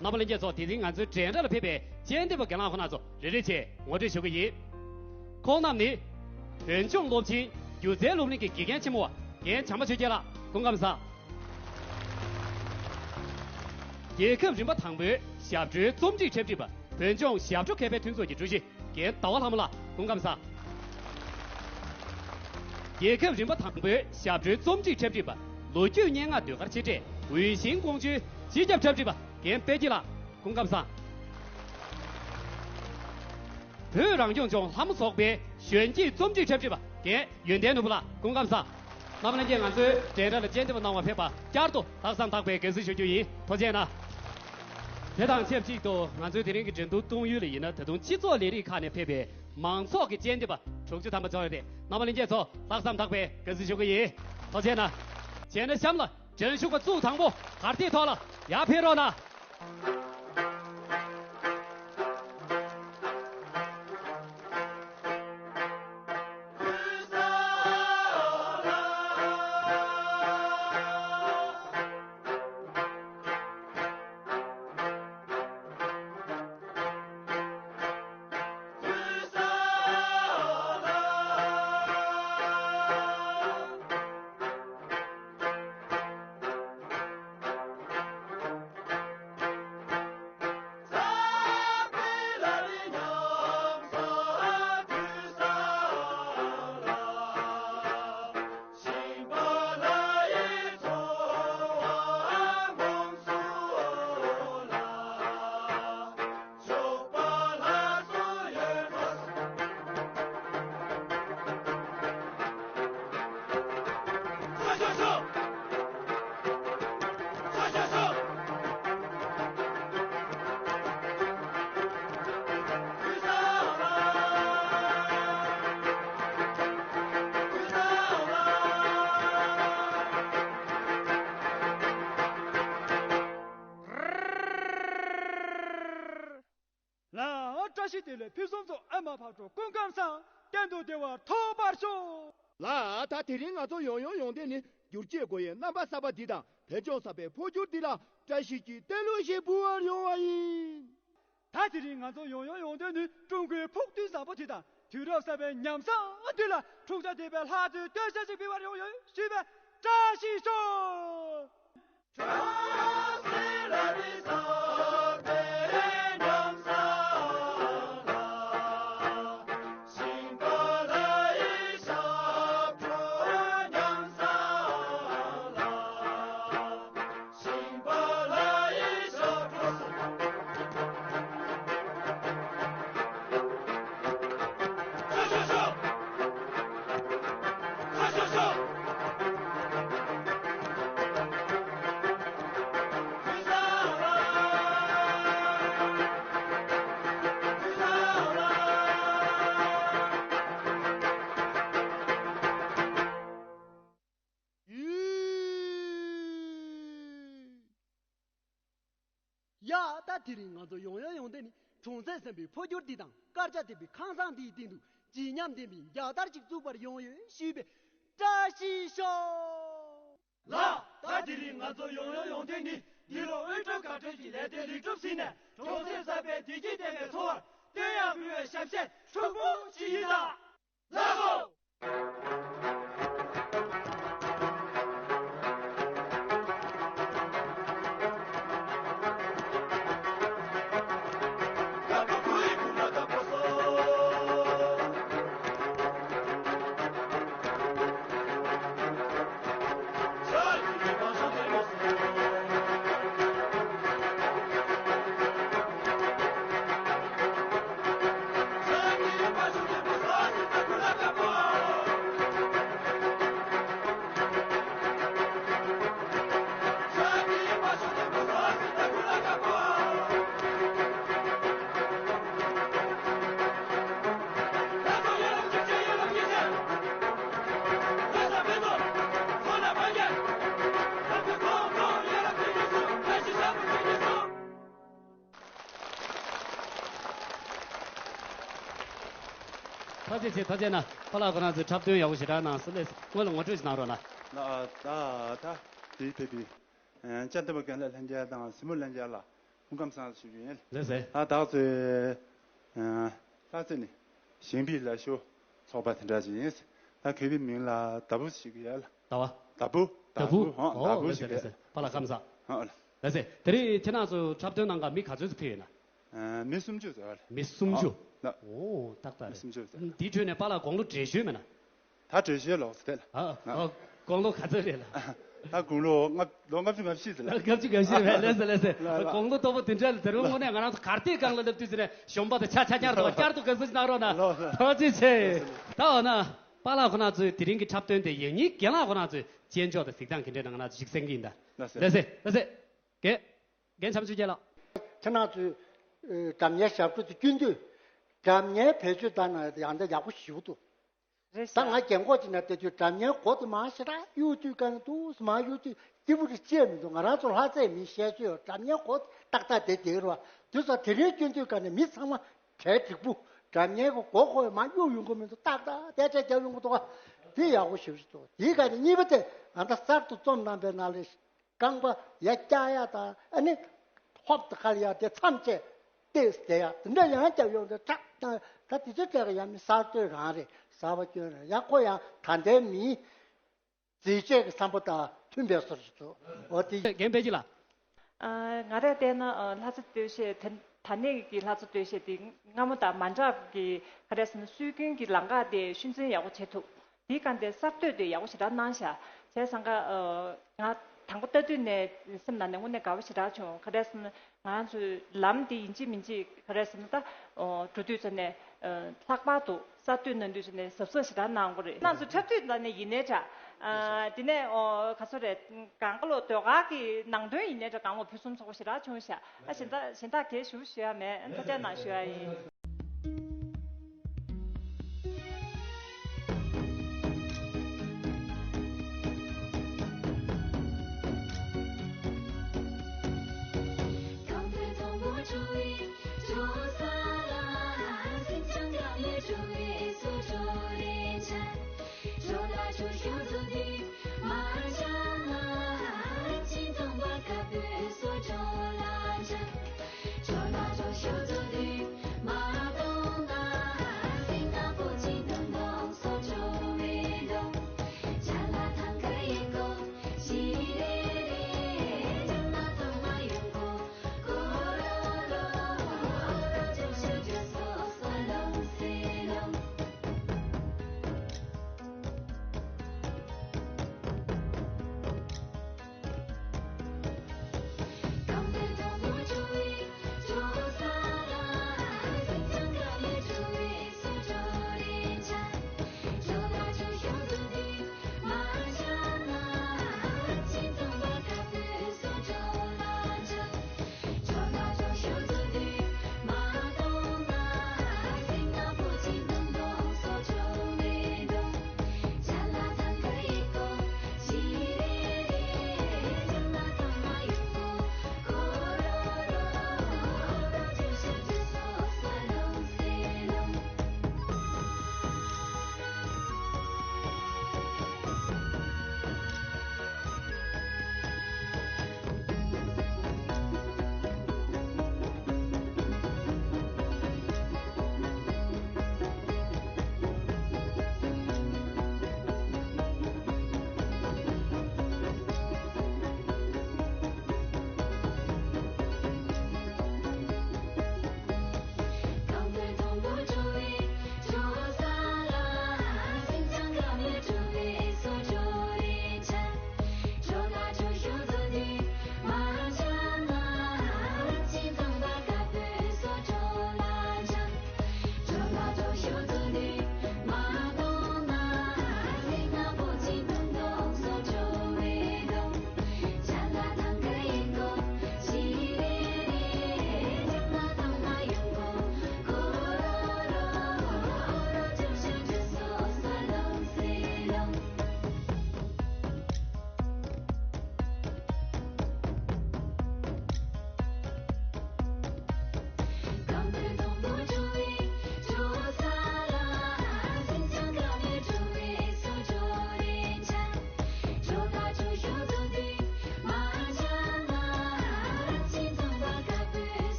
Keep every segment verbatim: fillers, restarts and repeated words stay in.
རྣམ་པ་ལྷན་རྒྱས་ཚོ། དེ་རིང་ང་ཚོའི་འགྲན་ཟླ་ལ་ཕེབས་པའི་དཔྱད་འདེམས་པ་རྒན་ལགས་ཁོང་རྣམ་ཚོ་རེ་རེ་བྱས་ངོ་སྤྲོད་ཞུ་གི་ཡིན། ཁོང་རྣམས་ནི། བོད་ལྗོངས་སློབ་ཆེན་སྒྱུ་རྩལ་སློབ་གླིང་གི་དགེ་རྒན་ཆེན་མོ་བ་རྒན་བྱམས་པ་ཆོས་རྒྱལ་ལགས་སྐུ་ཁམས་བཟང་། རྒྱལ་ཁབ་རིམ་པ་དང་པོའི་ཞབས་བྲོའི་རྩོམ་སྒྲིག་འཁྲབ་ཁྲིད་པ་བོད་ལྗོངས་ཞབས་བྲོ་མཁས་པའི་མཐུན་ཚོགས་ཀྱི་ཀྲུའུ་ཞི་རྒན་ཟླ་བ་ལྷ་མོ་ལགས་སྐུ་ཁམས་བཟང་། རྒྱལ་ཁབ་རིམ་པ་དང་པོའི་ཞབས་བྲོའི་རྩོམ་སྒྲིག་འཁྲབ་ཁྲིད་པ་ལོ་རྒྱུས་སྙན་ངག་ཟློས་གར་ཆེ་གྲས་འོད་ཞིང་ཀོང་ཇོའི་སྤྱི་ཁྱབ་འཁྲབ་ཁྲིད་པ་རྒན་དཔལ་སྐྱིད་ལགས་སྐུ་ཁམས་བཟང་། བོད་རང་སྐྱོང་ལྗོངས་ལྷ་མོ་ཚོགས་པའི་གཞོན་སྐྱེས་རྩོམ་སྒྲིག་འཁྲབ་ཁྲིད་པ་རྒན་ཡོན་ཏན་ནོར་བུ་ལགས་སྐུ་ཁམས་བཟང་། རྣམ་པ་ལྷན་རྒྱས། ང་ཚོའི་འགྲན་ཟླ་ལ་དཔྱད་འདེམས་པ་གནང་བར་ཕེབས་པ་བསྐྱར་དུ་ལྷག་བསམ་དག་པའི་དགའ་བསུ་ཞུ་རྒྱུ་ཡིན། ཐུགས་རྗེ་གནང་། དེ་དང་ཆབས་ཅིག་ཏུ་ང་ཚོའི་དེ་རིང་གི་འགྲན་བསྡུར་གཏོང་ཡུལ་ལ་ཡིན་ན། ད་དུང་སྤྱི་ཚོགས་ལས་རིགས་ཁག་ནས་ཕེབས་པའི་མང་ཚོགས་ཀྱི་དཔྱད་འདེམས་པ་དྲུག་ཅུ་ཐམ་པ་འཛོམས་ཡོད་རེད། རྣམ་པ་ལྷན་རྒྱས་ཚོ་ལྷག་བསམ་དག་པའི་དགའ་བསུ་ཞུ་གི་ཡིན། ཐུགས་རྗེ་གནང་། བྱས་ན་གཤམ་ལ་འགྲན་ཞུགས་པ་ཚུགས་དང་པོ་གར་སྟེགས་ཐོག་ལ་ཡར་ཕེབས་རོགས་གནང་། ལ་བཀྲ་ཤིས་བདེ་ལེགས། ཕུན་སུམ་ཚོགས། ཨ་མ་ཕག་གྲུ་སྐུ་ཁམས་བཟང་། གཏན་དུ་བདེ་བ་ཐོབ་པར་ཤོག་ལགས། ད་དེ་རིང་ང་ཚོ་ཡང་ཡང་ཡོང་དོན་ནི། བསྒྱུར་བཅོས་སྒོ་དབྱེ་རྣམ་པ་གསར་པ་འདི་དང་། བོད་ལྗོངས་གསར་པའི་འཕོ་འགྱུར་འདི་ལ་བཀྲ་ཤིས་ཀྱི་བསྟོད་གླུ་ཞིག་འབུལ་བར་ཡོང་བ་ཡིན། ད་དེ་རིང་ང་ཚོ་ཡང་ཡང་ཡོང་དོན་ནི། ཀྲུང་གོའི་ཕུགས་འདུན་བཟང་པོ་འདི་དང་། དུས་རབས་གསར་པའི་ཉམས་བཟང་འདི་ལ་འཁྲུངས་སྐར་འདེབས་པའི་ལྷ་མཛོད་སྟོད་ཤར་ཞིག་འབུལ་བར་ཡོང་ཡོད་ཞུས་པའི་བཀྲ་ཤིས་ཤོག་ཡ། ད་དེ་རིང་ང་ཚོ་ཡང་ཡང་ཡོང་དོན་ནི། གྲོང་གསེབ་གསར་པའི་འཕོ་འགྱུར་འདི་དང་། དཀར་ཆ་ལྡན་པའི་ཁང་བཟང་འདིའི་སྟེང་དུ་བརྗིད་ཉམས་ལྡན་པའི་རྒྱལ་དར་ཞིག་བཙུགས་པར་ཡོང་ཡོད་ཞུས་པའི་བཀྲ་ཤིས་ཤོག་ལགས། ད་དེ་རིང་ང་ཚོ་ཡང་ཡང་ཡོང་དོན་ནི། འདི་ལོ་དབུལ་སྒྲོལ་དགའ་སྤྲོའི་ལས་དོན་ལེགས་གྲུབ་ཟིན་ནས། གྲོང་གསེབ་གསར་པའི་བདེ་སྐྱིད་ལྡན་པའི་འཚོ་བར་བསྟོད་དབྱངས་འབུལ་བའི་ཞབས་གཞས་འཁྲུག་པོ་ཞིག་ཡིན་ད། ལགས་སོ། ཐུགས་རྗེ་ཆེ། ཐུགས་རྗེ་གནང་། ཕ་ལགས་ཁོ་རང་ཚོས་འཁྲབ་སྟོན་ཡག་པོ་ཞེ་དྲག་གནང་སོང་། ལགས་སོ། སྔོན་ལ་ངོ་སྤྲོད་ཞིག་གནང་རོགས་གནང་། ལགས། ད་ད་དེ་དེ་དེ་ཨ་ཅག་འདི་པ་རྒན་ལགས་ལྷན་རྒྱས་དང་གཟིགས་མོ་ལྷན་རྒྱས་ལ་ སྐུ་ཁམས་བཟང་ཞུ་རྒྱུ་ཡིན། ལགས་སེ། ད་བདག་ཚོའི་ཨ་ལྷ་རྩེ་ནས་གཞན་ཕན་ལས་ཞུ་ཚོགས་པ་དེ་འདྲ་ཞིག་ཡིན། ད་གུས་པའི་མིང་ལ་ཟླ་བུ་ཞིག་ཡ་ལ། ཟླ་བ། ཟླ་བུ། ཟླ་བུ། ཨོ། ཟླ་བུ་ལགས་སེ། ཞིག་ཡ། ལགས་སེ། ལགས་སེ། པཱ་ལགས་ཁམས་བཟང་། ཨོ་ལགས། ལགས་སེ། དེ་རིང་ཁྱེད་རང་ཚོ་འཁྲབ་སྟོན་གནང་ག་མི་ག་ཚོད་ཙམ་ཕེབས་ཡོད་ན། ཨ་མི་སུམ་ཅུ་ཙམ་ཡོད་ལགས། མི་སུམ་ཅུ། ཨོ་ལགས། ཨོ་ཏག་ཏག་རེད། མི་སུམ་ཅུ་ཙམ། འདིའི་ཁྲོད་ནས་པཱ་ལགས་དགུང་ལོ་བགྲེས་ཤོས་མེད་ན། ད་བགྲེས་ཤོས་ལོ་ཟེར་ལ། ཨ། ཨ། དགུང་ལོ་ག་ཚོད་རེད་ལ། ད་དགུང་ལོ་ལྔ་ལོ་ལྔ་བཅུ་ང་བཞི་ཟེར་ལ། ལྔ་བཅུ་ང་བཞི་རེད། ལགས་སེ། ལགས་སེ། ལགས་ལགས། དགུང་ལོ་མཐོ་པོ་དེ་འདྲ་ལ། དེ་རིང་དངོས་གནས་ང་རང་ཚོ་གར་སྟེགས་སྒང་ལ་སླེབས་དུས་ཟེར་ནས་གཞོན་པ་དང་ཆ་ཆ་ཉར་དང་བསྐྱར་དུ་དགའ་བསུ་ཞིག་གནང་རོགས་གནང་། ལགས་ལགས། ཐུགས་རྗེ་ཆེ། ལགས་ལགས། ད་འོ་ན་པཱ་ལགས་ཁོ་ན་ཚོས་དེ་རིང་གི་འཁྲབ་སྟོན་དེ་ཡང་སྙིང་རྒན་ལགས་ཁོ་ན་ཚོས་སྤྱན་འཇོག་དང་གཟིགས་སྟངས་ག་འདྲ་ན་ང་རང་ཚོ་ཞིག་གསན་གྱི་ཡིན་ད། ལགས་སེ། ལགས་སེ། ལགས་སེ། རྒན། རྒན་བྱམས་ཆོས་རྒྱལ་ལགས། ཁྱེད་རང་ཚོས་ཨ་སྒྲ་སྙན་ཞབས་བྲོ་དེ་སྐྱོན་དུས། སྒྲ་སྙན་བེད་སྤྱོད་བཏང་ན་ཡང་ད་ཡག་པོ་ཞེ་པོ་འདུག་རེད་ཤག་ད་ང་རྒན་གོག་ཅིག་ན་བལྟས་དུས་སྒྲ་སྙན་གོ་དེ་མང་ཞེ་དྲག་གཡུག་དུས་གང་འདུག་མང་གཡུག་དུས་སྐྱིད་པོ་རེ་བྱས་མི་འདུག་ང་རང་ཚོ་ལྷ་རྩེ་མི་བཤད་ཚོད་ཡོད། སྒྲ་སྙན་གོ་ཏག་ཏག་བསྡད་བསྡད་རོགས། དུས་ཚོད་དེ་རིང་སྐྱོན་དུས་ག་ནས་མི་ཚང་མ་གྲལ་འགྲིག་པོ། སྒྲ་སྙན་གོ་གོ་གོ་མང་གཡུག་ཡོང་གི་མི་འདུག་ཏག་ཏག་བསྡད་བྱས་རྒྱབ་ཡོང་གི་འདུག་དེ་ཡག་པོ་ཞེ་པོ་ཞིག་འདུག་དེའི་ག་ནས་གཉིས་པ་དེ་ང་ད་གསར་དུ་རྩོམ་གནང་པའི་ནང་ལས། རྐང་པ་ཡར་བཀྱག་ཡ་དང་ཨ་ནི་ཧོབ་ཏེ་ཁ་ལ་ཡར་དེ་མཚམས་བཅད་བལྟས་བསྡད་ཡ་དེ་འདྲ་ཡང་རྒྱབ་ཡོང་དུས་ཁྲག་དང་ད་དེ་ཚོའི་གྲས་ཀ་ཡང་མི་གསར་གཏོད་རང་རེད། གསར་པ་སྐྱོན་རེད། ཡང་ཁོ་ཡང་ད་ལྟའི་མིའི་མཛེས་ཆས་ཀྱི་བསམ་པ་དང་མཐུན་པའི་བཟོ་ཞིག་འདུག་འོ་དེ། རྒན་པད་སྐྱིད་ལགས། ཨ་ང་རས་བལྟས་ན་ཨ་ལྷ་རྩེ་སྟོད་གཞས་དེ་ད་ནས་ཀྱི་ལྷ་རྩེ་སྟོད་གཞས་དེ་སྔ་མོ་དང་མ་འདྲ་གི་ག་རེ་ཟེར་ན་སྲོལ་རྒྱུན་གྱི་ལམ་ཁ་དེ་ཤུལ་འཛིན་ཡག་པོ་བྱེད་ཐུབ། དེའི་སྒང་དེ་གསར་གཏོད་དེ་ཡག་པོ་ཞེ་དྲག་གནང་ཤག་བྱས་ཙང་ཀ་ཨ་ང་དང་པོ་ལྟ་དུས་ནས་སེམས་ནང་ནས་དངོས་གནས་དགའ་པོ་ཞེ་དྲག་བྱུང་། ག་རེ་ཟེར་ན་ང་ཚོའི་ལམ་དེ་ཡིན་གཅིག་མིན་གཅིག་ག་རེ་ཟེར་ན་ད་ཨོ་འགྲོ་དུས་ཙམ་ནས་ཨ་ལྷག་པར་དུ་གསར་གཏོད་གནང་དུས་ཙམ་ནས་གཟབ་གཟབ་ཞེ་དྲག་གནང་དགོས་རེད། ང་ཚོ་འཁྲབ་དུས་ད་ནས་ཡིན་ནའི་འདྲ། ཨ་དེ་ནས་ཨོ་ག་ཚོད་རེད། གང་ག་ལོ་ཟློས་གར་གྱི་ནང་དོན་ཡིན་ནའི་འདྲ་གང་ལོ་ཕུན་སུམ་ཚོགས་པོ་ཞེ་དྲག་བྱུང་ཤག་ཨ་གཞན་དག་གཞན་དག་གས་ཞུ་ཞུ་ཡ་མེད། ཨ་ཐ་ཆ་ནང་ཞུ་ཡ་ཡིན།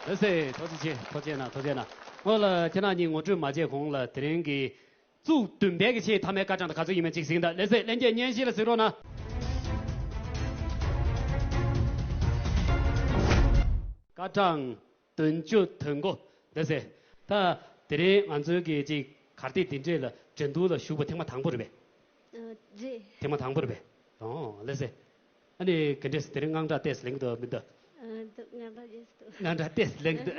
ལགས་སེ། ཐུགས་རྗེ་ཆེ། ཐུགས་རྗེ་གནང་། ཐུགས་རྗེ་གནང་། འོ་ལགས། ཁྱེད་རང་གཉིས་ངོ་སྤྲོད་མ་བྱས་གོང་ལ་དེ་རིང་གི་གཙུག་བདུན་པའི་གི་ཆེས་མཐའ་མའི་སྐར་གྲངས་དེ་ག་ཚོད་ཡིན་མིན་ཅིག་གཟིགས་དང་། ལགས་སེ། ལྷན་རྒྱས་སྙན་ཞུ་ལ་གཟིགས་རོགས་གནང་། སྐར་གྲངས་བདུན་ཅུ་དོན་དགུ། ལགས་སེ། ད་དེ་རིང་ང་ཚོའི་གི་ཅིག་གར་སྟེགས་འདི་འདྲས་ལ་འགྲན་བསྡུར་ལ་ཞུགས་པ་ཐེངས་མ་དང་པོ་རེད་པས། ཨ། རེད། ཐེངས་མ་དང་པོ་རེད་པས། ཨོ། ལགས་སེ། ཨ་ནི་ག་འདྲས་དེ་རིང་དངངས་སྐྲག་ཏོག་ཙམ་ལངས་འདུག་མི་འདུག་ཨ། འདུག་དངངས་སྐྲག་ཏོག་ཙམ་འདུག་དངངས་སྐྲག་ཏོག་ཙམ་ལངས་འདུག་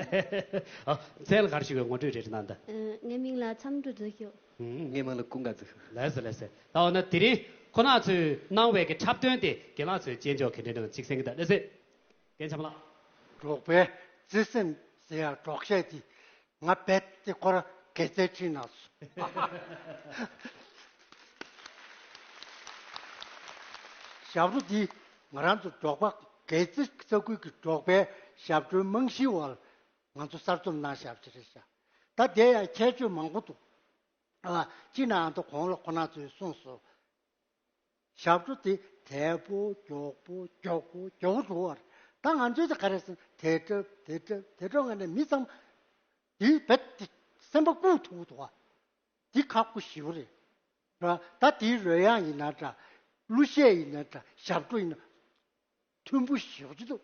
ཨ། མཚན་ལ་ག་རེ་ཞུ་དགོས། ངོ་སྤྲོད་རེ་རེ་གནང་དང་། ཨ། ངའི་མིང་ལ་མཚམས་སྤྲོ་རྫོགས་ཤོག་ངའི་མིང་ལ་ཀུན་དགའ་རྫོགས་ཤོག་ལགས་སེ། ལགས་སེ། ད་འོ་ན་དེ་རིང་ཁོ་རང་ཚོས་གནང་བའི་གི་འཁྲབ་སྟོན་དེ་རྒན་ལགས་ཚོས་སྤྱན་འཇོག་ག་འདྲས་གནང་ཅིག་གསན་གི་ད། ལགས་སེ། རྒན་འཆམ་ལགས། འབྲོག་པའི་བརྩེ་སེམས་ཟེར་ཡག་འབྲོག་གཞས་དེ་ང་རྦད་དེ་ཁོ་ར་དགེ་རྩའི་ཁྲིད་ནང་སོང་། ཞབས་བྲོ་འདི་ང་རང་ཚོ་འབྲོག་པ་དགེ་རྩའི་ས་ཁུལ་གྱི་འབྲོག་པའི་ཞབས་བྲོའི་རྨང་གཞིའི་འོག་ལ་ང་ཚོ་གསར་རྩོམ་གནང་བཞག་པ་ཅིག་རེད་ཤག་ད་དེ་ཡང་ཁྱད་ཆོས་མང་པོ་འདུག་ཨ། སྤྱིར་ན་ཨ་མདོ་གོང་ལ་ཁོ་རང་ཚོས་གསུངས་སོང་། ཞབས་བྲོ་དེ་དལ་པོ་མགྱོགས་པོ་མགྱོགས་པོ་མགྱོགས་པོ་འགྲོ་བ་རེད། ད་ང་ཚོའི་དེ་ག་རེ་ཟེར་ན་དལ་འཁྲབ་དལ་འཁྲབ་དལ་འཁྲབ་ངང་ནས་མི་ཚང་མ་དེ་རྦད་དེ་སེམས་པ་བཀུག་ཐུབ་འདུག་བ། དེ་ཁག་པོ་ཞེ་པོ་རེད། ར། ད་དེའི་རོལ་དབྱངས་ཡིན་ན་འདྲ། གླུ་གཞས་ཡིན་ན་འདྲ། ཞབས་བྲོ་ཡིན་ན་མཐུན་པོ་ཞེ་པོ་ཅིག་འདུག་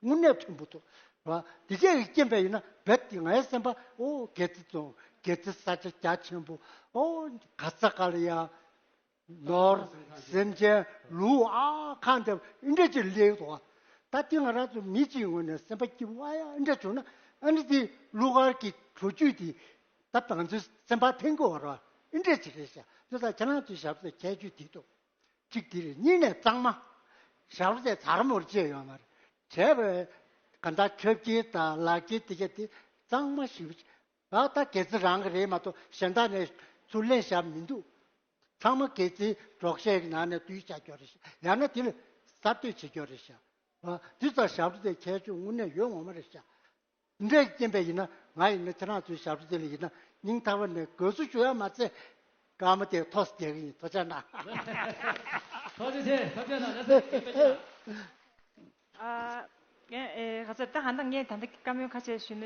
དངོས་གནས་མཐུན་པོ་འདུག་ར། དེ་གས་ཀྱི་རྐྱེན་པས་ཡིན་ན་རྦད་དེ་ངའི་སེམས་པ་ཨོ་དགེ་རྩེ་རྫོང་དགེ་རྩེ་ས་ཆ་རྒྱ་ཆེན་པོ་ཨོ་ག་ས་ག་ལ་ཡ། ནོར། སེམས་ཅན་ལུག་ཨ་ཁ་འདེབས་འདྲ་ཅིག་སླེབས་འདུག་ད་དེ་ང་རང་ཚོ་མི་གཅིག་ངོས་ནས་སེམས་པ་སྐྱིད་པོ་ཨ་ཡ་འདྲ་བྱུང་ན་ཨ་ནི་དེ་གླུ་གར་གྱི་བྲོ་བཅུད་དེ་ད་ང་ཚོའི་སེམས་པ་འཐེན་གྱི་ཡོད་རེད་བ། འདྲ་ཅིག་རེད་ཤག་དེ་ད་ཁྱེད་རང་ཚོའི་ཞབས་བྲོ་ཁྱད་ཆོས་དེ་འདུག་གཅིག་དེ་རེད། གཉིས་ནས་གཙང་མ། ཞབས་བྲོ་དེ་དར་མོར་བཅད་ཡོད་མ་རེད། བྱས་པས་ག་འདྲ་འཁྲབ་ཁྱེར་དང་ལག་ཁྱེར་དེ་ག་དེ་གཙང་མ་ཞིག་ཨ། ད་དགེ་རྩེ་རང་གི་རེད་མ་གཏོགས་གཞན་དག་ནས་ཚུར་ལེན་བཞག་མི་འདུག་ཚང་མ་དགེ་རྩེའི་འབྲོག་གཞས་ཀྱི་ནང་ནས་བསྡུས་བཞག་ཀྱོག་རེད་ཤག་ཡང་ན་དེ་ལ་གསར་གཏོད་བྱེད་ཀྱོག་རེད་ཤག་ཨ། དེ་ཙང་ཞབས་བྲོ་དེ་ཁྱད་ཆོས་དངོས་གནས་ཡོད་ངོ་མ་རེད་ཤག་འདྲའི་རྐྱེན་པས་ཡིན་ན་ང་ཡིན་ན་ཁྱེད་རང་ཚོའི་ཞབས་བྲོ་དེ་ལ་ཡིན་ན་སྙིང་ཐག་པ་ནས་དགའ་བསུ་ཞུ་ཡ་མ་ཚད་སྐར་མ་དེ་ཐོག་རྒྱག་གི་ཡིན། ཐུགས་རྗེ་གནང་། ཐུགས་རྗེ་ཆེ། ཐུགས་རྗེ་གནང་། ལགས་སེ། ཨ། ངས་ཨེ་ག་ཚོད་ད་གང་ལྟར་ངས་ད་ལྟ་བཀའ་མོལ་ཁ་ཤས་ཞུས་ན་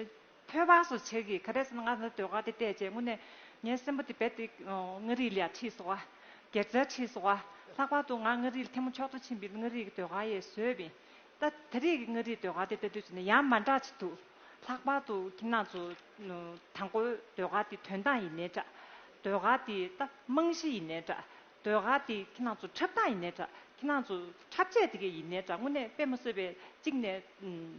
ཕོད་པ་བཟོ་བྱེད་ཀྱི། ག་རེ་ཟེར་ན་ང་ད་ཟློས་གར་དེ་བལྟས་རྗེས་དངོས་གནས་ངའི་སེམས་པ་དེ་རྦད་དེ་མངའ་རིས་ལ་ཡ་ཁྲིད་སོང་བ། དགེ་རྩེར་ཁྲིད་སོང་བ། ལྷག་པར་དུ་ང་མངའ་རིས་ལ་ཐེངས་མ་མཆོག་ཏུ་ཕྱིན་པའི་མངའ་རིས་ཀྱི་ཟློས་གར་ཡས་བཟོས་པ་ཡིན། ད་ད་རེས་ཀྱི་མངའ་རིས་ཟློས་གར་དེ་ལྟ་དུས་ཙམ་ནས་ཡང་མ་འདྲ་ཅིག་འདུག་ལྷག་པར་དུ་ཁྱེད་རང་ཚོ་དང་པོའི་ཟློས་གར་དེ་དོན་དག་ཡིན་ནའི་འདྲ། ཟློས་གར་དེ་ད་རྨང་གཞི་ཡིན་ནའི་འདྲ། ཟློས་གར་དེ་ཁྱེད་རང་ཚོ་འཁྲབ་སྟངས་ཡིན་ནའི་འདྲ། ཁྱེད་རང་ཚོ་འཁྲབ་ཆས་དེ་གས་ཡིན་ནའི་འདྲ། དངོས་གནས་དཔེ་མི་སྲིད་པའི་གཅིག་ནས་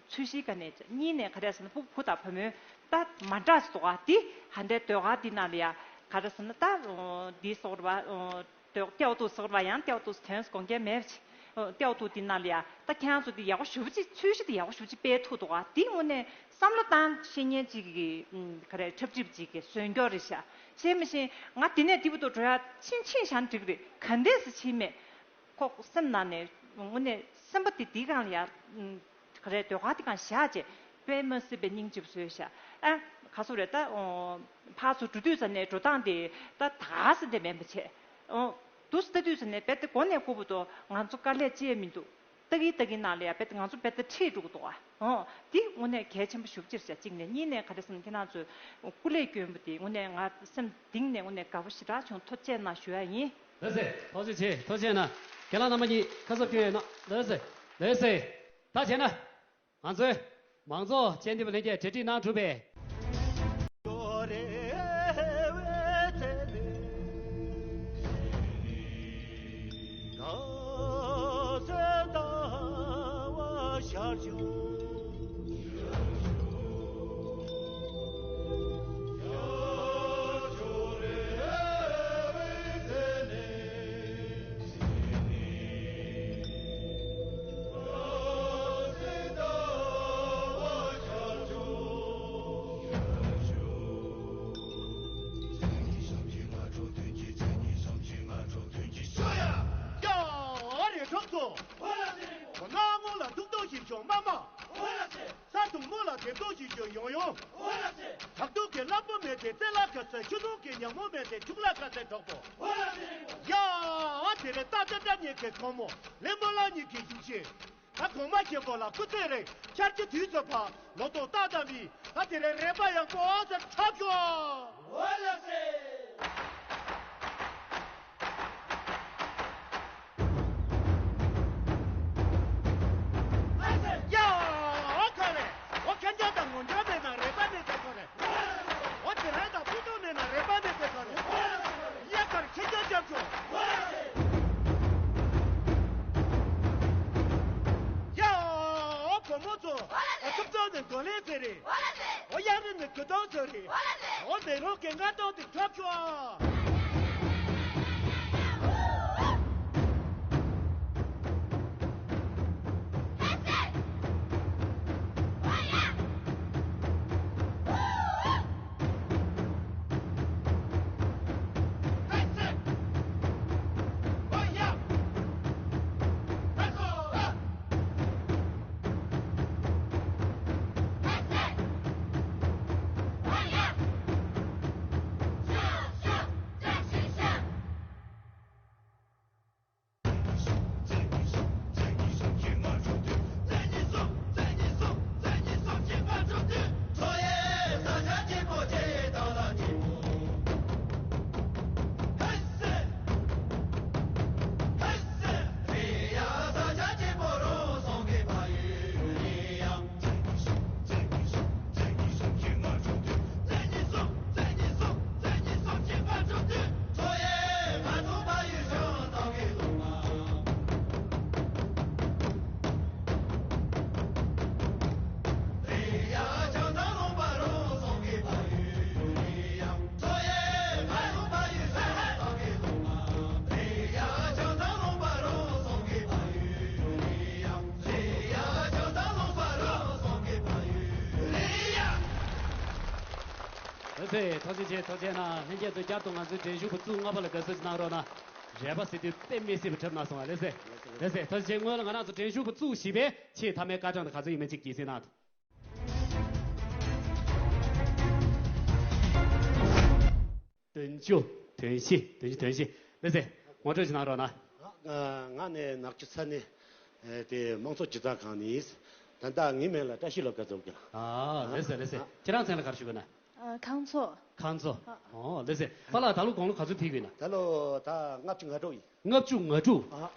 ཚོས་གཞིའི་སྒང་ནས་འདྲ། གཉིས་ནས་ག་རེ་ཟེར་ན་ཕྲུ་གུ་དང་བུ་མོའི་ད་མ་འདྲ་ཟློས་གར་དེ་ཧ་འདའི་ཟློས་གར་དེ་ནང་ལ་ཡ་ག་རེ་ཟེར་ན་ད་འདི་སོགས་རེད་བ། ལྟེ་བ་ཏུ་ཟེར་བ་ཡང་ལྟེ་བ་ཏུ་དོན་དགོངས་འགལ་མེད་པ་ཅིག་ལྟེ་བ་ཏུ་དེ་ནང་ལ་ཡ་ད་ཁྱེད་རང་ཚོ་དེ་ཡག་པོ་ཞེ་པོ་ཅིག་ཚོས་གཞི་དེ་ཡག་པོ་ཞེ་པོ་ཅིག་སྤེལ་ཐུབ་འདུག་ག་དེ་དངོས་གནས་བསམ་བློ་བཏང་ཤེས་མཁན་ཅིག་གི་ག་རེ་འཁྲབ་ཁྲིད་ཅིག་གི་སྲོལ་རྒྱུན་རེད་ཤག་བྱས་མི་ཤེས། ང་དེ་ནས་དེ་བར་དུ་འགྲོ་ཡ་ཕྱིན་ཕྱིན་བཞག་ན་འགྲིག་གི་རེད། ག་འདྲས་སེ་ཕྱིན་མེད། ཁོ་སེམས་ནང་ནས་དངོས་གནས་སེམས་པ་དེ་དེའི་སྒང་ལ་ཡ། ག་རེ་ཟློས་གར་དེ་སྒང་བཞག་བྱས་དཔེ་མ་སྲིད་པའི་སྙིང་རྗེ་པོ་བཟོས་ཤག་ཨ། ག་སོ་རེད་ད། ཕར་ཚུར་འགྲོ་དུས་ཙམ་ནས་འགྲོ་སྟངས་དེ་ད་ད་ག་སེ་དེ་མེད་པ་བྱས། འོ། དུས་སུ་ལྟ་དུས་ཙམ་ནས་རྦད་དེ་མགོ་ནས་རྐུབ་བར་དུ་ང་ཚོ་དཀའ་ལས་ཅི་ཡང་མི་འདུག་ལྟ་གིན་ལྟ་གིན་ནང་ལ་ཡ་རྦད་དེ་ང་ཚོ་རྦད་དེ་ཁྲིད་འགྲོ་གི་འདུག་ཨ། འོ། འདི་དངོས་གནས་གལ་ཆེན་པོ་ཞེ་པོ་ཅིག་རེད་ཤག་གཅིག་ནས། གཉིས་ནས་ག་རེ་ཟེར་ན་ཁྱེད་རང་ཚོས་སྐུ་ལས་བསྐྱོན་པ་དེ་དངོས་གནས་ང་སེམས་གཏིང་ནས་དངོས་གནས་དགའ་པོ་ཞེ་དྲག་བྱུང་། ཐུགས་རྗེ་གནང་ཞུ་ཡ་ཡིན། ལགས་སེ། ཐུགས་རྗེ་ཆེ། ཐུགས་རྗེ་གནང་། རྒན་ལགས་རྣམ་པ་གཉིས་ཁ་གསབ་སྐྱོན་ཡོད་ན། ལགས་སེ། ལགས་སེ། ད་བྱས་ན། ང་ཚོའི་མང་ཚོགས་སྤྱན་འདུས་པ་ལྷན་རྒྱས་གྲ་སྒྲིག་གནང་གྲུབ་པས། ས་དུང་མོ་ལ་དེབ་ཏོག་ཞིག་བྱུང་མ་མ། ས་དུང་མོ་ལ་དེབ་ཏོག་ཞིག་བྱུང་ཡོང་ཡོང་། བྲག་དུང་གི་རླབས་པོ་མེད་དེ་རྩེ་ལ་ཁ་ཚ། ཆུ་དུང་གི་ཉ་མོ་མེད་དེ་ཆུ་ལ་ཁ་ཚ་གྲོགས་པོ། ཡ། དེ་རེད། ཏ་ཏ་ཏ་ཉེ་གེ་ཁོ་མོ་ལེ་མོ་ལ་ཉེ་གེ་ཞིག་ཤེས། ད་གོང་མ་རྒྱལ་པོ་ལ་སྐུ་ཚེ་རིང་། ཆར་གྱི་དུས་སུ་ཕ་ལོ་ཏོག་རྟགས་དང་མི། ད་དེ་རིང་རེ་པ་ཡང་སྤོ་ཟེར་འཁྲབ་ཤོག་འོ་ལགས་སེ། ཡ། འོ་ག་རེ། འོ་ཁྱེད་ཅག་དང་ངོ་འཕྲད་མེད་ན་རེ་པ་མེད་ཟེར་ག་རེ། འོ་དེ་རིང་དང་ཕུ་ཏུ་མེད་ན་རེ་པ་མེད་ཟེར་ག་རེ། ཡ་གར་ཁྱེད་ཅག་རྒྱབ་ཤོག་ཡ། འོ་བུ་མོ་ཚོ། འོ་ཐུབ་ཚོད་ནས་འགྲོ་ལེ་ཟེར་རེད། འོ་ཡ་རི་ནས་གུ་དོང་ཟེར་རེད། འོ་མེ་རོ་གན་ག་དོང་དེ་འཁྲབ་ཤོག་ལགས་སེ། ཐུགས་རྗེ་ཆེ། ཐུགས་རྗེ་གནང་། ལྷན་རྒྱས་ཚོས་བསྐྱར་དུ་ང་ཚོའི་འགྲན་ཞུགས་པ་བཙུགས་ལྔ་པ་ལ་དགའ་བསུ་ཞིག་གནང་རོགས་གནང་། རེ་བ་ཟེར་དུས་དཔེ་མི་སྲིད་པ་འཁྲབ་གནང་སོང་བ། ལགས་སེ། ལགས་སེ། ཐུགས་རྗེ་ཆེ། སྔོན་ལ་ང་རང་ཚོ་འགྲན་ཞུགས་པ་བཙུགས་བཞི་པའི་ཆེས་མཐའ་མའི་སྐར་གྲངས་དེ་ག་ཚོད་ཡིན་མིན་ཅིག་རྒྱལ་སྲིད་གནང་དང་། བདུན་ཅུ་དོན་བཞི། བདུན་ཅུ་དོན་བཞི། ལགས་སེ། ངོ་སྤྲོད་ཅིག་གནང་རོགས་གནང་། ང་ནི་ནག་ཆུ་ས་གནས་དེ་དམངས་གཙོ་སྤྱི་ཚོགས་ཁང་ནས་ཡིན། ད་ལྟ་ངའི་མིང་ལ་བཀྲ་ཤིས་བློ་དགའ་ཟེར་གྱི། ཨ། ལགས་སེ། ལགས་སེ། ཁྱེད་རང་མཚན་ལ་ག་རེ་ཞུ་དགོས་ན། ཨ། ཁང་མཚོ། ཁང་མཚོ། ཨ། ཨོ་ལགས་སེ། པཱ་ལགས་ད་ལོ་དགུང་ལོ་ག་ཚོད་ཕེབས་ཀྱི་ཡོད་ན། ད་ལོ་ད་ལྔ་བཅུ་ང་དྲུག་ཡིན། ལྔ་བཅུ་ང་དྲུག་ཨ།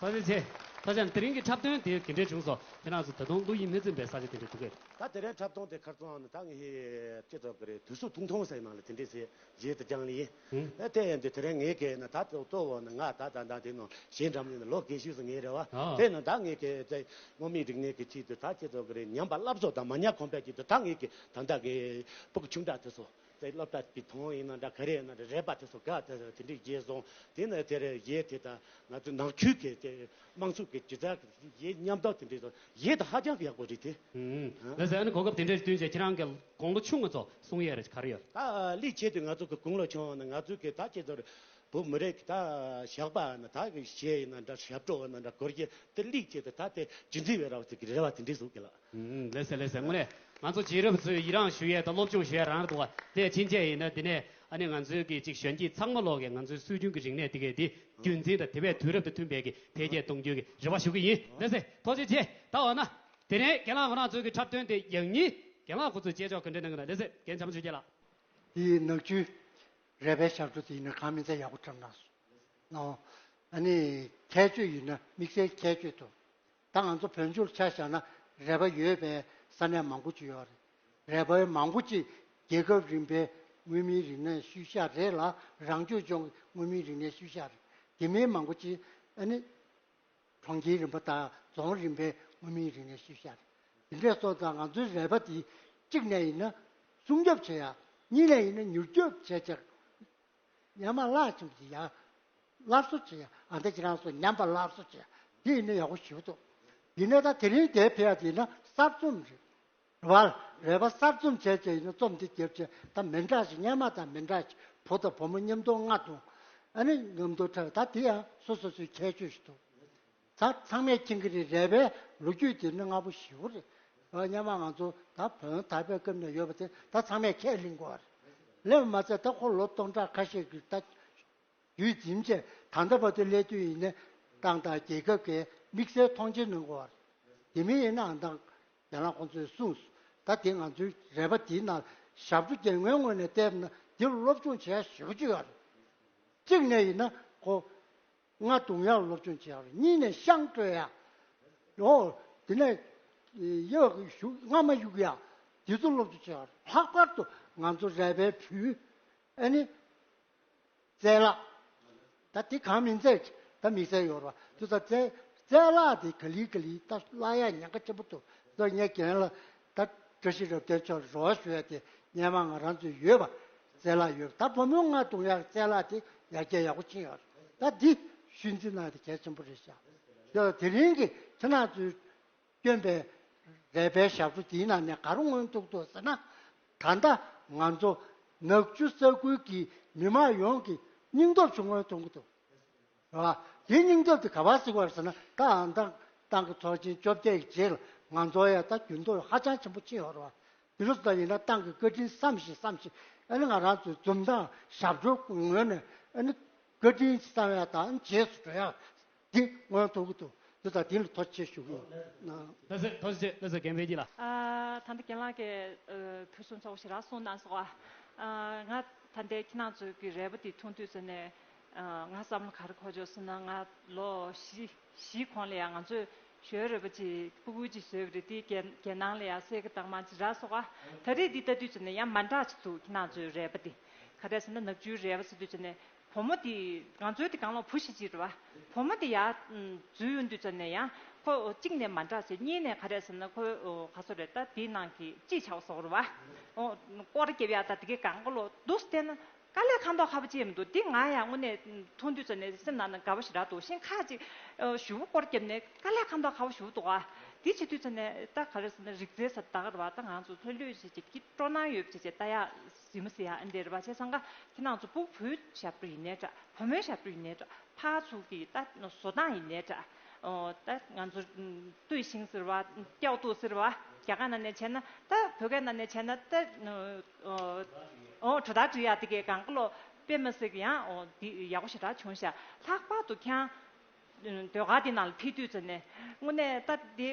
ཐུགས་རྗེ་ཆེ། ད་ཆ་དེ་རིང་གི་འཁྲབ་སྟོན་དེ་ག་འདྲས་བྱུང་སོང་། ཁྱེད་རང་ཚོ་ད་དུང་ཀླུ་ཡི་མི་འཛིན་པའི་ས་ཆ་དེ་འདྲ་འདུག་གས། ད་དེ་རིང་འཁྲབ་སྟོན་དེ་ཁར་སོང་ནས་ད་ངས་ཧེ་ཅི་ཙོག་གི་རེད། དུས་སུ་ཐུང་ཐུང་ཟེར་ནང་ལ་དེ་འདྲས་ཟེར་རྗེས་དུ་སྦྱངས་ལེ་ཡིན། ཨ། དེ་ཡིན་དུས་དེ་རིང་ངས་གས་ན་ད་གཙོ་བོ་ནི་ང་ད་ད་ད་དེ་ནང་གཞས་འགྲམ་ནས་ལོ་རྒས་ཤོས་སུ་ངས་རེད་བ། ཨ། དེ་ནང་ད་ངས་གས་དེ་དངོས་མིན་རིག་གནས་ཀྱི་ཆེད་དུ་ད་ཅི་ཙོག་གི་རེད། ཉམས་པ་སླར་གསོ་དང་མ་ཉམས་གོང་འཕེལ་ཆེད་དུ་ད་ངས་གས་ད་ད་གས་སྤུ་གུ་ཆུང་དྲགས་དེ་ཚོ། དེ་སློབ་གྲྭ་གི་དོན་ཡིན་ན་འདྲ། ག་རེ་ཡིན་ན་འདྲ། རེ་བ་དེ་ཚོ་ག་དེ་དེ་འདྲའི་རྒྱས་སོང་། དེ་ནས་དེ་རེ་ཡས་དེ་དང་ང་ཚོ་ནང་ཁུལ་གྱི་དེ་དམངས་ཚོགས་ཀྱི་སྒྱུ་རྩལ་གྱི་ཡས་མཉམ་དུ་དེ་འདྲའི་ཚོ་ཡས་དེ་ཧ་ཅང་གི་ཡག་པོ་རེད་དེ། ཨུམ། ལགས་སེ། ཨ་ནི་གོ་སྐབས་དེ་འདྲའི་བསྟུན་བྱས་ཁྱེད་རང་གི་དགུང་ལོ་ཆུང་ང་ཚོ་གསུང་ཡས་རེ་ག་རེ་ཡོད། ད་ལིག་བྱས་དུས་ང་ཚོ་གི་དགུང་ལོ་ཆུང་ང་ནི་ང་ཚོ་གི་ད་ཁྱེད་ཚོར་བོད་མི་རིགས་ཀྱི་ད་ཞོགས་པ་ཡིན་ན་ད་གི་གཞས་ཡིན་ན་འདྲ། ཞབས་བྲོ་ཡིན་ན་འདྲ། སྒོར་གཞས་དེ་ལིག་བྱས་དུས་ད་དེ་རྒྱུན་འཛིན་བྱེད་རོགས་ཟེར་གི་རེ་བ་དེ་འདྲའི་བཟོ་གི་ལགས། ཨུམ། ལགས་སེ། ལགས་སེ། དངོས་གནས་ང་ཚོ་རྗེས་རབས་ཚོས་ཡི་རངས་ཞུ་ཡས་དང་སློབ་སྦྱོང་ཞུ་ཡས་རང་རེད་འདུག་བ། དེ་ཕྱིན་ཆད་ཡིན་ན་འདི་ནས་ཨ་ནི་ང་ཚོའི་གི་ཅིག་གཞོན་སྐྱེས་ཚང་མ་ལོག་གིས་ང་ཚོའི་སྲོལ་རྒྱུན་གྱི་རིག་གནས་དེ་གས་དེ་རྒྱུན་འཛིན་དང་དེ་བས་དུས་རབས་དང་མཐུན་པའི་གི་འཕེལ་རྒྱས་གཏོང་རྒྱུའི་གི་རེ་བ་ཞུ་གི་ཡིན། ལགས་སེ། ཐུགས་རྗེ་ཆེ། ད་འོ་ན་དེ་ནས་རྒན་ལགས་ཁོ་རང་ཚོའི་གི་འཁྲབ་སྟོན་དེ་ཡག་ཉེས་རྒན་ལགས་ཁོ་ཚོས་དཔྱད་འཇོག་ག་འདྲ་གནང་གི་ན། ལགས་སེ། རྒན་བྱམས་པ་ཆོས་རྒྱལ་ལགས། དེའི་ནག་ཆུའི་རེ་བའི་ཞབས་བྲོ་དེ་ཡིན་ན་གང་མིན་ཚད་ཡག་པོ་འཁྲབ་གནང་སོང་། ཨ་ནི་ཁྱད་ཆོས་ཡིན་ན་དམིགས་བསལ་ཁྱད་ཆོས་དུ། ད་ང་ཚོ་བོད་ལྗོངས་ཆ་བཞག་ན་རེ་བ་ཡོད་པའི་ས་གནས་མང་པོ་ཅིག་ཡོད་རེད། རེ་བ་མང་པོ་ཅིག་རྒྱལ་ཁབ་རིམ་པའི་མངོན་མིན་རིག་གནས་ཤུལ་བཞག་རེད་ལ། རང་སྐྱོང་ལྗོངས་ཀྱི་མངོན་མིན་རིག་གནས་ཤུལ་བཞག་རེད། དེ་མིན་མང་པོ་ཅིག་ཨ་ནི་གྲོང་ཁྱེར་རིམ་པ་དང་རྫོང་རིམ་པའི་མངོན་མིན་རིག་གནས་ཤུལ་བཞག་རེད། དེ་འདྲས་སོང་ཙང་ང་ཚོའི་རེ་བ་དེ་གཅིག་ནས་ཡིན་ན་སྲུང་སྐྱོབ་བྱེད་ཡ། གཉིས་ནས་ཡིན་ན་མྱུར་སྐྱོབ་བྱེད་ཅིག་ཉམས་པ་སླར་གསོ་བྱེད་ཡ། སླར་གསོ་བྱེད་ཡ། ཨ་འདི་ཁྱེད་རང་ཚོ་ཉམས་པ་སླར་གསོ་བྱེད་ཡ། འདི་ཡིན་ན་ཡག་པོ་ཞེ་པོ་འདུག་ཡིན་ན་ད་དེ་རིང་དེ་ཕེབས་ཡ་དེ་ཡིན་ན་གསར་རྩོམ་རེད། རེད་བ། རེ་བ་གསར་རྩོམ་བྱས་བྱས་ཡིན་ན་རྩོམ་འདི་བརྒྱབ་བྱས་ད་མི་འདྲ་ཞིག་སྔོན་མ་དང་མི་འདྲ་ཞིག་བུ་དང་བུ་མོ་མཉམ་དུ་ལྔ་དང་ཨ་ནི་མཉམ་དུ་འཁྲབ་ད་དེ་ཡང་སོ་སོ་སོའི་ཁྱད་ཆོས་ཤིག་འདུག་ད་ཚང་མས་མཁྱེན་གྱི་རེད། རེ་བའི་ལོ་རྒྱུས་དེ་ནི་སྔ་པོ་ཞེ་པོ་རེད། ཨ་སྔོན་མ་ང་ཚོ་ད་བོན་དར་བའི་སྐབས་ནས་ཡོད་པ་དེ་ད་ཚང་མས་ཁས་ལེན་དགོས་པ་རེད། ལེན་མ་ཚད་ད་ཁོ་ལོ་སྟོང་ཕྲག་ཁ་ཤས་ཀྱི་ད་རྒྱུད་འཛིན་བྱས་ད་ལྟ་བར་དུ་སླེབས་དུས་ཡིན་ནའི་ཏང་དང་རྒྱལ་ཁབ་ཀྱིས་དམིགས་བསལ་མཐོང་ཆེན་གནང་དགོས་པ་རེད། དེ་མིན་ཡིན་ནའང་ད་རྒན་ལགས་ཁོང་ཚོས་གསུངས་སོང་། ད་དེ་ང་ཚོའི་རས་པ་དེའི་ནང་ཞབས་བྲོ་རྒྱལ་ངོའི་ངོས་ནས་བལྟས་ན་འདིར་སློབ་སྦྱོང་བྱེད་ཡ་ཞེ་པོ་ཅིག་ཡོད་རེད། གཅིག་ནས་ཡིན་ན་ཁོ་རྔ་རྡུང་ཡ་སློབ་སྦྱོང་བྱེད་ཡ་རེད། གཉིས་ནས་ཤངས་དཀྲོལ་ཡ། འོ་དེ་ནས་གཡོ་གཞུ་རྔ་མ་གཡུག་ཡ། དེ་ཚོ་སློབ་སྦྱོང་བྱེད་ཡ་རེད། ལྷག་པར་དུ་ང་ཚོ་རས་པའི་བུ་ཨ་ནི། རྩལ་ལག་ད་དེ་གང་མིན་རྩལ་ད་དམིགས་བསལ་ཡོད་རེད་བ། དེ་ཚོ་རྩལ་རྩལ་ལག་དེ་ག་ལེ་ག་ལེ་ད་བརླག་ཡ་ཉེན་ཁ་ཆེན་པོ་འདུག་དེ་ཚོ་ངས་རྒན་ལགས་ད་བཀྲ་ཤིས་རབ་བརྟན་མཆོག་ལ་རེ་བ་ཞུ་ཡ་དེ་སྔོན་མ་ང་རང་ཚོས་ཡོད་པ་རྩལ་ལག་ཡོད་པ། ད་བུ་མོའི་རྔ་རྡུང་ཡ་རྩལ་ལག་དེ་ཡར་རྒྱས་ཡག་པོ་ཕྱིན་ཡོད་རེད། ད་འདི་ཤུལ་འཛིན་གནང་ཡ་དེ་གལ་ཆེན་པོ་རེད་ཤག་དེ་དེ་རིང་གི་ཁྱེད་རང་ཚོའི་བསྐྱོན་པའི་རས་པའི་ཞབས་བྲོ་དེའི་ནང་ནས་ག་རེ་མངོན་ཐུབ་འདུག་ཟེར་ན། ད་ལྟ་ང་ཚོ་ནག་ཆུ་ས་ཁུལ་གྱི་མི་མང་ཡོངས་ཀྱི་སྙིང་སྟོབས་ཤིག་མངོན་ཐུབ་ཀྱི་འདུག་རེད་བ། དེའི་སྙིང་སྟོབས་དེ་ག་པར་གཟིགས་པ་རེད་ཟེར་ན། ད་ཨང་ཏང་ཏང་གི་ཚོགས་ཆེན་བཅོ་བརྒྱད་ཀྱི་རྗེས་ལ་ང་ཚོ་ཡ་ད་འགྱུར་ལྡོག་ཧ་ཅང་ཆེན་པོ་ཕྱིན་ཡོད་རེད་བ། དེ་འདྲ་སོང་ཙང་ཡིན་ན་ཏང་གི་བཀའ་དྲིན་བསམ་ཞིང་བསམ་ཞིང་། ཨ་ནི་ང་རང་ཚོའི་འཛུམ་མདངས་ཞབས་བྲོའི་ངོས་ནས་ཨ་ནི་བཀའ་དྲིན་བསམ་ཡ་དང་རྗེས་སུ་འགྲོ་ཡ། འདི་མངོན་ཐུབ་ཀྱི་འདུག་དེ་དང་དེ་ལ་ཐུགས་རྗེ་ཆེ་ཞུ་གི་ཡིན། ལགས་སེ། ཐུགས་རྗེ་ཆེ། ལགས་སེ། རྒན་པེ་ཀྱི་ལགས། ཨ། ད་ལྟ་རྒན་ལགས་ཀྱིས་ཨ་ཕུན་སུམ་ཚོགས་པ་ཞེ་དྲག་གསུངས་གནང་སོང་། ཨ། ང་ད་ལྟའི་ཁྱེད་རང་ཚོའི་གི་རས་པ་འདི་མཐོང་དུས་ཙམ་ནས། ཨ། ང་བསམ་བློ་ག་རེ་འཁོར་བྱུང་ཟེར་ན། ང་ལོ་བཞི་བཞིའི་གོང་ལ་ཡང་ང་ཚོས་ཞོལ་རས་པ་ཅིག་སྤུ་གུ་ཅིག་བཟོས་པ་རེད། དེ་རྒྱལ་རྒྱལ་ནང་ལ་ཡང་གསེར་གྱི་རྟགས་མ་ཅིག་རག་སོང་། ཨ། ད་རེས་འདི་ལྟ་དུས་ཙམ་ནས་ཡང་མ་འདྲ་ཅིག་འདུག་ཁྱེད་རང་ཚོའི་རས་པ་འདི་ག་རེ་ཟེར་ན། ནག་ཆུའི་རས་པ་ཟེར་དུས་ཙམ་ནས། བུ་མོ་དེ་ང་ཚོའི་དེ་སྒང་ལ་བུ་གཞིས་བྱེས་རེད་བ། བུ་མོ་དེ་ཡར་འཛུལ་ཡོང་དུས་ཙམ་ནས་ཡང་ཁོ་གཅིག་ནས་མ་འདྲ་ཟེར། གཉིས་ནས་ག་རེ་ཟེར་ན། ཁོ་ག་ཚོད་རེད། ད་དེའི་ནང་གི་ཅི་ཆགས་སོང་རེད་བ། ཨོ། སྐོར་རྒྱབ་ཡ་ད་དེ་གའི་སྒང་ག་ལོ་འདུག་སེ་བལྟས་ན་དཀའ་ལས་ཁག་མདོག་ཁ་པོ་ཅིག་མི་འདུག་དེ་ང་ཡང་དངོས་གནས་མཐོང་དུས་ཙམ་ནས་སེམས་ནང་ན་དགའ་པོ་ཞེ་དྲག་འདུག་ཤིང་ཁ་ཅིག་ཨོ་ཞུ་བོ་སྐོར་རྒྱབ་ནས་དཀའ་ལས་ཁག་མདོག་ཁ་པོ་ཞེ་པོ་འདུག་ཨ། དེ་བྱེད་དུས་ཙམ་ནས་ད་ག་རེ་ཟེར་ན། རིག་རྩལ་ཟེར་ད་ག་རེད་བ། ད་ང་ཚོ་ལྷོད་ལྷོད་བྱེད་བྱེད་ཀྱི་སྤྲོ་སྣང་ཡོད་བྱེད་བྱེད་ལྟ་ཡ། གཟིགས་མོ་ཟེར་ཡ་ཨ་འདྲ་རེད་བ། བྱས་ཙང་ཀ་ཁྱེད་རང་ཚོ་སྤུ་གུ་བུའི་ཞབས་བྲོ་ཡིན་ནའི་འདྲ། བུ་མོའི་ཞབས་བྲོ་ཡིན་ནའི་འདྲ། ཕར་ཚུར་གྱི་ད་བཟོ་སྟངས་ཡིན་ནའི་འདྲ། ཨོ། ད་ང་ཚོ་ཏུའུ་ཤིང་ཟེར་བ། ཀྱའོ་ཏུའུ་ཟེར་བ། རྒྱ་གར་ནང་ནས་བྱས་ན། ད་བོད་སྐད་ནང་ནས་བྱས་ན། ད་ཨོ་གྲོ་ད་འབྲི་ཡ་དེ་གའི་སྒང་ག་ལོ་དཔེ་མ་སྲིད་ཀྱི་ཡང་ཨོ་འདི་ཡག་པོ་ཞེ་དྲག་བྱུང་ཤག་ལྷག་པར་དུ་ཁྱེད་རང་ཟློས་གར་འདི་ནང་ལ་ཕེབས་དུས་ཙམ་ནས། དངོས་གནས་ད་འདི་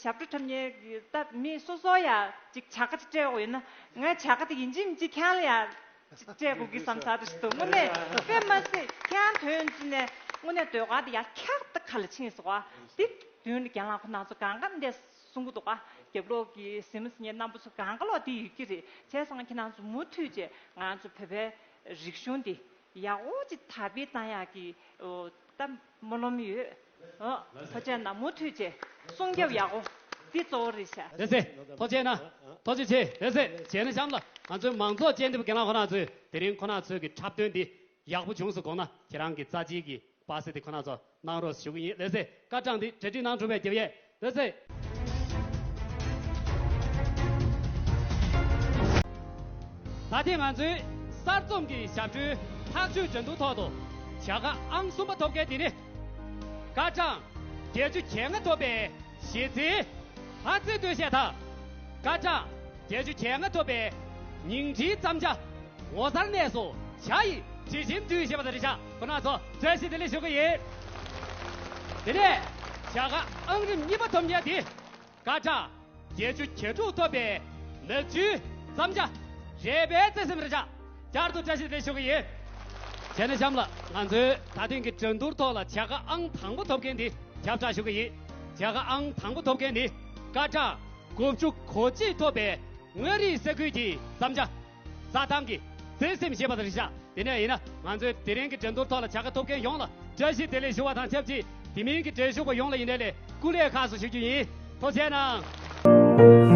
ཞབས་བྲོ་འཁྲབ་མཁན་གྱི་ད་མི་སོ་སོ་ཡ་ཅིག་བྱ་དགའ་ཅིག་སྤྲད་དགོས་ཡོད་ན། ངའི་བྱ་དགའ་དེ་ཡིན་གཅིག་མིན་གཅིག་ཁྱེད་རང་ལ་ཡ་སྤྲད་དགོས་ཀྱི་བསམ་ཚར་དུ་ཞིག་འདུག་དངོས་གནས་དཔེ་མ་སྲིད་ཁྱེད་རང་ཐོན་རྗེས་ནས་དངོས་གནས་ཟློས་གར་དེ་ཡ་ཁྱག་ཏུ་ཁ་ལ་ཕྱིན་སོང་བ། དེ་དུས་ནས་རྒན་ལགས་ཁོ་རང་ཚོ་སྒང་ག་འདི་གསུང་གི་འདུག་ག་རྒྱབ་ལོགས་ཀྱི་གཟིགས་མོ་གཟིགས་མཁན་རྣམ་པ་ཚོ་སྒང་ག་ལོག་དེ་ཡོད་ཀྱི་རེད། བྱས་ཙང་ཁྱེད་རང་ཚོ་མུ་མཐུད་བྱས་ང་ཚོ་བོད་པའི་རིག་གཞུང་འདི་ཡག་པོ་ཅིག་དར་སྤེལ་བཏང་ཡག་གི་ཨོ་ད་སྨོན་ལམ་ཡོད། ཨོ་ཐུགས་རྗེ་གནང་། མུ་མཐུད་བྱས་སྲུང་སྐྱོབ་ཡག་པོ་འདི་གཙོ་བོ་རེད་ཤག་ལགས་སེ། ཐུགས་རྗེ་གནང་། ཐུགས་རྗེ་ཆེ། ལགས་སེ། བྱས་ན་གཤམ་ལ་ང་ཚོའི་མང་ཚོགས་སྤྱན་འདེབས་རྒན་ལགས་ཁོ་རང་ཚོས་དེ་རིང་ཁོ་རང་ཚོའི་གི་འཁྲབ་སྟོན་འདི་ཡག་པོ་བྱུང་སོང་དགོངས་ན། ཁྱེད་རང་གི་རྩ་ཆེའི་གི་པར་སེ་དེ་ཁོ་རང་ཚོ་གནང་རོགས་ཞུ་གི་ཡིན། ལགས་སེ། སྐར་གྲངས་འདི་གྲ་སྒྲིག་གནང་གྲུབ་པའི་རྒྱབ་ཡས། ལགས་སེ། ད་ཐེངས་ང་ཚོའི་གསར་རྩོམ་གྱི་ཞབས་བྲོའི་ཐག་གཅོད་འགྲན་བསྡུར་ཐོག་ཏུ་བྱ་དགའ་ཨང་གསུམ་པ་ཐོབ་མཁན་དེ་ནི། སྐར་གྲངས་བརྒྱད་ཅུ་གྱ་ལྔ་ཐོབ་པའི་གཞས་ཚེ་ལྷ་རྩེའི་སྟོད་གཞས་དང་། སྐར་གྲངས་བརྒྱད་ཅུ་གྱ་ལྔ་ཐོབ་པའི་ཉིང་ཁྲིའི་བརྩམས་བྱ། ངོ་མཚར་གནས་སུ་བྱ་ཡི་དྲི་ཞིམ་འདུས་ཞེས་པ་དང་འབྲེལ་བཞག་ཁོ་རང་ཚོ་བཀྲ་ཤིས་བདེ་ལེགས་ཞུ་གི་ཡིན། དེ་ནས་བྱ་དགའ་ཨང་རིམ་གཉིས་པ་ཐོབ་མཁན་དེ། སྐར་གྲངས་བརྒྱད་ཅུ་གྱ་དྲུག་ཐོབ་པའི་ནག་ཆུའི་བརྩམས་བྱ་རས་པའི་བརྩེ་སེམས་རེད་ཤག་བསྐྱར་དུ་བཀྲ་ཤིས་བདེ་ལེགས་ཞུ་གི་ཡིན། བྱས་ན་གཤམ་ལ་ང་ཚོའི་ད་ཐེངས་ཀྱི་འགྲན་བསྡུར་ཐོག་ལ་བྱ་དགའ་ཨང་དང་པོ་ཐོབ་མཁན་དེ་ཁྱབ་བསྒྲགས་ཞུ་གི་ཡིན། བྱ་དགའ་ཨང་དང་པོ་ཐོབ་མཁན་དེ་སྐར་གྲངས་དགུ་བཅུ་གོ་གཅིག་ཐོབ་པའི་མངའ་རིས་ས་ཁུལ་གྱི་བརྩམས་བྱ། རྩྭ་ཐང་གི་བརྩེ་སེམས་ཞེས་པ་དང་འབྲེལ་བཞག་དེ་ནས་ཡིན་ན་ང་ཚོའི་དེ་རིང་གི་འགྲན་བསྡུར་ཐོག་ལ་བྱ་དགའ་ཐོབ་མཁན་ཡོངས་ལ་བཀྲ་ཤིས་བདེ་ལེགས་ཞུ་བ་དང་ཆབས་ཅིག་དེ་མིན་གྱི་འགྲན་ཞུགས་པ་ཡོངས་ལ་ཡིན་ནའི་ལས་སྐུ་ལས་ཁག་སོ་ཞུ་རྒྱུ་ཡིན། ཐུགས་རྗེ་གནང་།